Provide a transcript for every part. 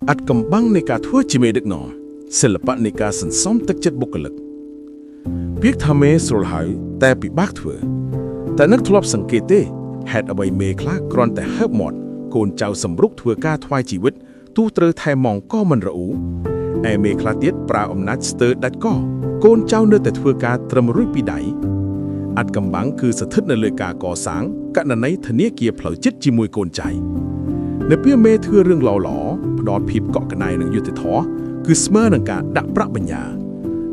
អាថ៌កំបាំងនៃការធ្វើជាមេដឹកនាំសិល្បៈនៃការសន្សំទឹកចិត្តបុគ្គលិកពាក្យថាមេស្រួលហើយតែពិបាកធ្វើតែនឹកធ្លាប់សង្កេតទេហេតុអ្វីមេខ្លះគ្រាន់តែហើបមាត់កូនចៅសម្រុកធ្វើការថ្វាយជីវិតទោះត្រូវថែមងក៏មិនរអ៊ូឯមេខ្លះទៀតប្រើអំណាចស្ទើរដាច់កកូនចៅនៅតែធ្វើការត្រឹមរួចពីដៃអាថ៌កំបាំងគឺស្ថិតនៅលើការកសាងកណន័យធនាគារផ្លូវចិត្តជាមួយកូនចៅ នៅពេលមេធ្វើរឿងល្អៗផ្ដល់ភាពកក់ក្ដៅនិងយុត្តិធម៌គឺស្មើនឹងការដាក់ប្រាក់បញ្ញើ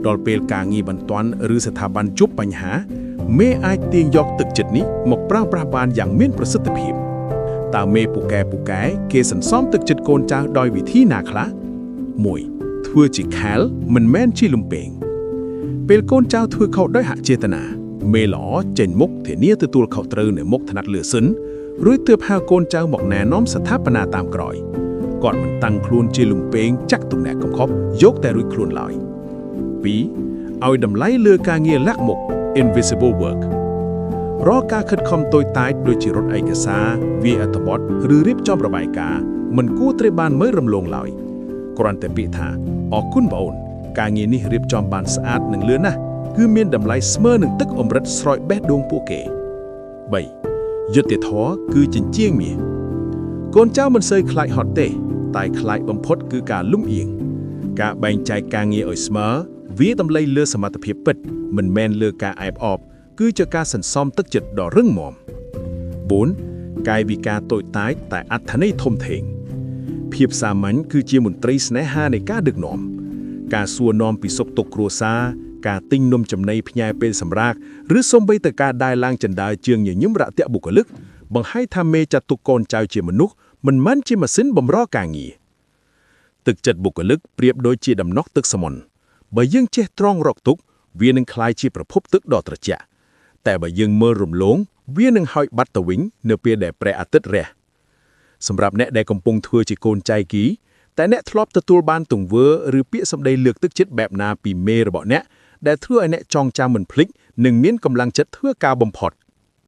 ដល់ពេលការងារបន្ទាន់ឬស្ថាប័នជួបបញ្ហាមេអាចទាញយកទឹកចិត្តនេះមកប្រើប្រាស់បានយ៉ាងមានប្រសិទ្ធភាពតើមេពូកែពូកែគេសន្សំទឹកចិត្តកូនចៅដោយវិធីណាខ្លះ1ធ្វើជាខែលមិនមែនជាលំពេង ពេលកូនចៅធ្វើខុសដោយហចេតនាមេល្អចេញមុខធានាទទួលខុសត្រូវនៅមុខថ្នាក់លើសិនរួចទើបហៅកូនចៅមកណែនាំស្ថាបនាតាមក្រោយគាត់មិនតាំងខ្លួនជាលំពេងចាក់ទំនាក់កំខុសយកតែរួចខ្លួនឡើយ2ឲ្យតម្លៃលើការងារលាក់មុខ invisible work រាល់ការខិតខំតូចតាចដូចជារត់ឯកសារវាយអត្ថបទឬរៀបចំរបាយការណ៍មិនគួរត្រូវបានមើលរំលងឡើយគ្រាន់តែពាក្យថាអរគុណបងអូនការងារនេះរៀបចំបានស្អាតនិងលឿនណាស់គឺមានតម្លៃស្មើនឹងទឹកអម្រឹតស្រោចបេះដូងពួកគេ3យុត្តិធម៌គឺចិញ្ចៀងមាសកូនចៅមិនសូវខ្លាចហត់ទេ តែខ្លាចបំផុតគឺការលំអៀងការបែងចែកការងារឲ្យស្មើវាតម្លៃលើសមត្ថភាពពិតមិនមែនលើការអែបអបគឺជាការសន្សំទឹកចិត្តដ៏រឹងមាំ4កាយវិការតូចតាចតែអត្ថន័យធំធេងភាពសាមញ្ញគឺជាមន្ត្រីស្នេហានៃការដឹកនាំការសួរនាំពីសុខទុក្ខគ្រួសារការទិញនំចំណីផ្ញើពេលសម្រាកឬសូម្បីតែការដើរឡើងជណ្ដើរជើងញញឹមរាក់ទាក់បុគ្គលិកបង្ហាញថាមេចាត់ទុកកូនចៅជាមនុស្សមិនមែនជាម៉ាស៊ីនបំរើការងារ ទឹកចិត្តបុគ្គលិកប្រៀបដូចជាដំណក់ទឹកសមុទ្របើយើងចេះត្រងរកទុកវានឹងក្លាយជាប្រភពទឹកដ៏ត្រជាក់តែបើយើងមើលរំលងវានឹងហោចបាត់ទៅវិញនៅពេលដែលព្រះអាទិត្យរះសម្រាប់អ្នកដែលកំពុងធ្វើជាកូនចៅគីតែអ្នកធ្លាប់ទទួលបានទង្វើឬពាក្យសម្ដីលើកទឹកចិត្តបែបណាពីមេរបស់អ្នកដែលធ្វើឲ្យអ្នកចងចាំមិនភ្លេចនិងមានកម្លាំងចិត្តធ្វើការបំផុត។